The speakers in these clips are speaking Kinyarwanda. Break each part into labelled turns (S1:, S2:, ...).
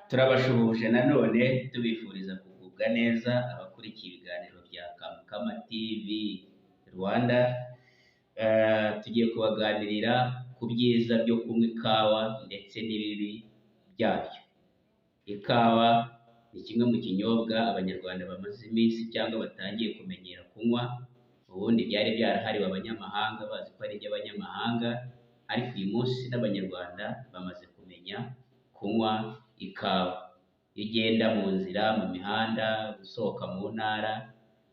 S1: Turabashuhuje nanone tubifuriza kugubwa neza abakurikiye ibiganiro bya Kamukama TV Rwanda. Tugiye kubaganirira ku byiza byo kunywa ikawa ndetse n'ibibi byabyo. Ikawa ni kimwe mu kinyobwa Abanyarwanda bamaze iminsi cyangwa batangiye kumenyera kunywa. Ubundi byari byarahariwe abanyamahanga, bazi ko ari iby'abanyamahanga, ariko uyu munsi n'Abanyarwanda bamaze kumenya kunywa ikawa. Iyo ugenda mu nzira, mu mihanda, usohoka mu ntara,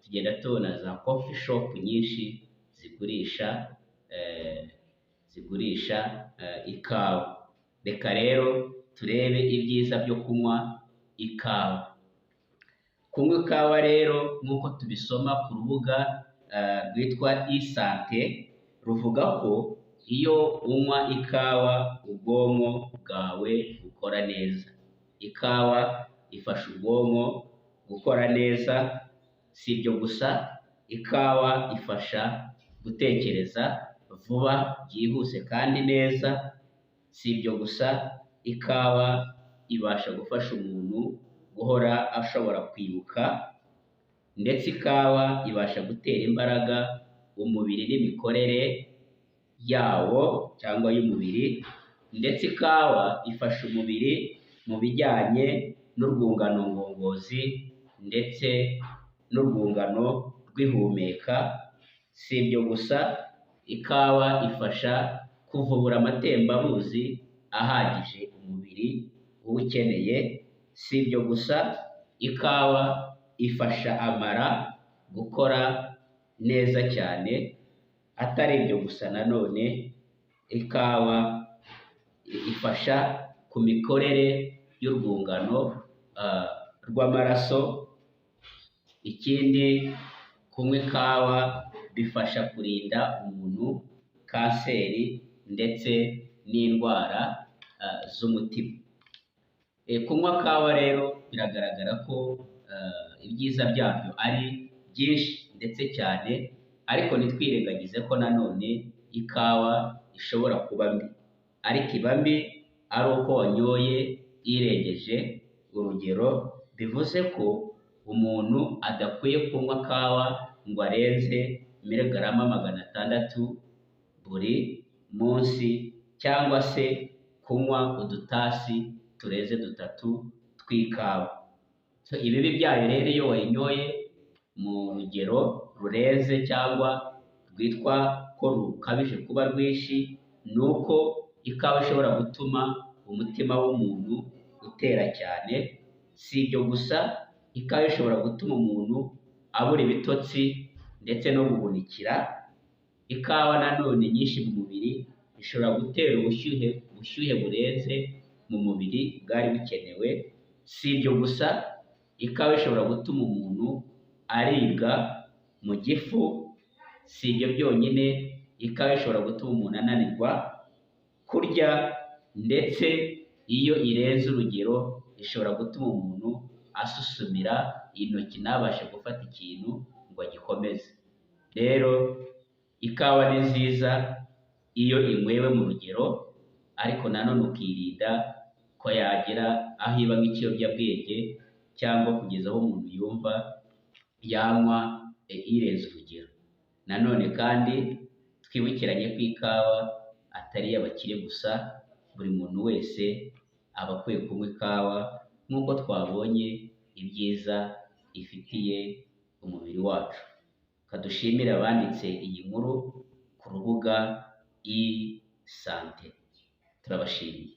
S1: tugenda tubona za coffee shop nyinshi zigurisha ikawa. Reka rero turebe ibyiza byo kunywa ikawa. Kunywa ikawa rero, nk'uko tubisoma ku rubuga rwitwa iSante, ruvuga ko iyo unywa ikawa ubwonko bwawe bukora neza. Ikawa ifasha ubwonko gukora neza. Si ibyo gusa, ikawa ifasha gutekereza vuba byihuse kandi neza. Si ibyo gusa, ikawa ibasha gufasha umuntu guhora ashobora kwibuka, ndetse ikawa ibasha gutera imbaraga umubiri n'imikorere yawo cyangwa y'umubiri, ndetse ikawa ifasha umubiri mu bijyanye n'urwungano ngogozi ndetse n'urwungano rw'ihumeka. Si ibyo gusa, ikawa ifasha kuvubura amatembabuzi ahagije umubiri uba ukeneye. Si ibyo gusa, ikawa ifasha amara gukora neza cyane. Atari ibyo gusa nanone, ikawa ifasha ku mikorere y'urwungano rw'amaraso. Ikindi, kunywa ikawa bifasha kurinda umuntu kanseri ndetse n'indwara z'umutima. Kunywa kawa rero biragaragara ko ibyiza byabyo ari byinshi ndetse cyane, ariko ntitwirengagize ko nanone ikawa ishobora kuba mbi, ariko iba mbi ari uko wanyoye irengeje urugero. Bivuze ko umuntu adakwiye kunywa kawa ngo arenze miligarama 600 buri munsi, cyangwa se kunywa udutasi turenze dutatu tw'ikawa. So, ibibi byayo rero, iyo wayinyoye mu rugero rurenze cyangwa rwitwa ko rukabije kuba rwinshi, ni uko ikawa ishobora gutuma umutima w'umuntu utera cyane. Si ibyo gusa, ikawa ishobora gutuma umuntu abura ibitotsi ndetse no guhunikira. Ikawa nanone nyinshi mu mubiri ishobora gutera ubushyuhe burenze mu mubiri bwari bukenewe. Si ibyo gusa, ikawa ishobora gutuma umuntu aribwa mu gifu. Si ibyo byonyine, ikawa ishobora gutuma umuntu ananirwa kurya, ndetse iyo irenze urugero ishobora gutuma umuntu asusumira intoki, ntabashe gufata ikintu ngo agikomeze. Rero ikawa ni nziza iyo inywewe mu rugero, ariko nanone ukirinda ko yagera aho iba nk'ikiyobyabwenge cyangwa kugeza aho umuntu yumva yanywa irenze urugero. Nanone kandi twibukiranye ko ikawa atari iy'abakire gusa, buri muntu wese aba akwiye kunywa ikawa nk'uko twabonye ibyiza ifitiye umubiri wacu. Kadushimire abanditse iyi nkuru ku rubuga iSante, turabashimiye.